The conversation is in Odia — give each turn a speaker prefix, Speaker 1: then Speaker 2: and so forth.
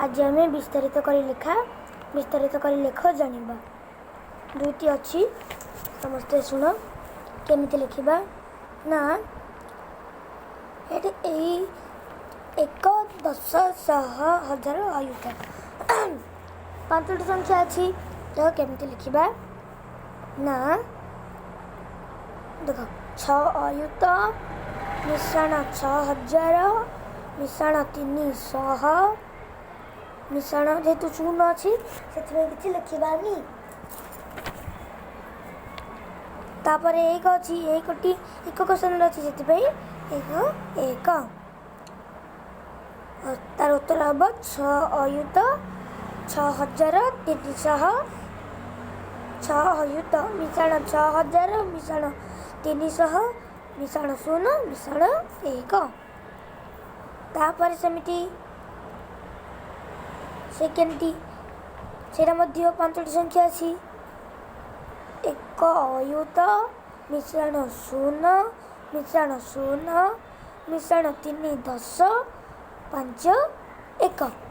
Speaker 1: ଆଜି ଆମେ ବିସ୍ତାରିତ କରି ଲେଖା, ବିସ୍ତାରିତ କରି ଲେଖ ଜାଣିବା। ଦୁଇଟି ଅଛି, ସମସ୍ତେ ଶୁଣ କେମିତି ଲେଖିବା ନା। ଏଠି ଏଇ 1, 10, 100, 1000, ଅୟୁତ, ପାଞ୍ଚଟି ସଂଖ୍ୟା ଅଛି। ତ କେମିତି ଲେଖିବା ନା, ଦେଖ, 6 ଅୟୁତ ମିଶାଣ 6000 ମିଶାଣ 300 ମିଶାଣ, ଯେହେତୁ ଶୂନ ଅଛି ସେଥିପାଇଁ କିଛି ଲେଖିବାନି। ତାପରେ 1 ଅଛି, 1ଟି ଏକକ ସ୍ଥାନରେ ଅଛି, ସେଥିପାଇଁ 1 1। ତାର ଉତ୍ତର ହେବ 6 ଅୟୁତ 6300। 6 ଅୟୁତ ମିଶାଣ 6000 ମିଶାଣ 300 ମିଶାଣ 0 ମିଶାଣ 1। ତାପରେ ସେମିତି ସେକେଣ୍ଡଟି, ସେଇଟା ମଧ୍ୟ ପାଞ୍ଚଟି ସଂଖ୍ୟା ଅଛି। 1 ଅୟୁତ ମିଶାଣ 0 ମିଶାଣ 0 ମିଶାଣ 3 10 5 1।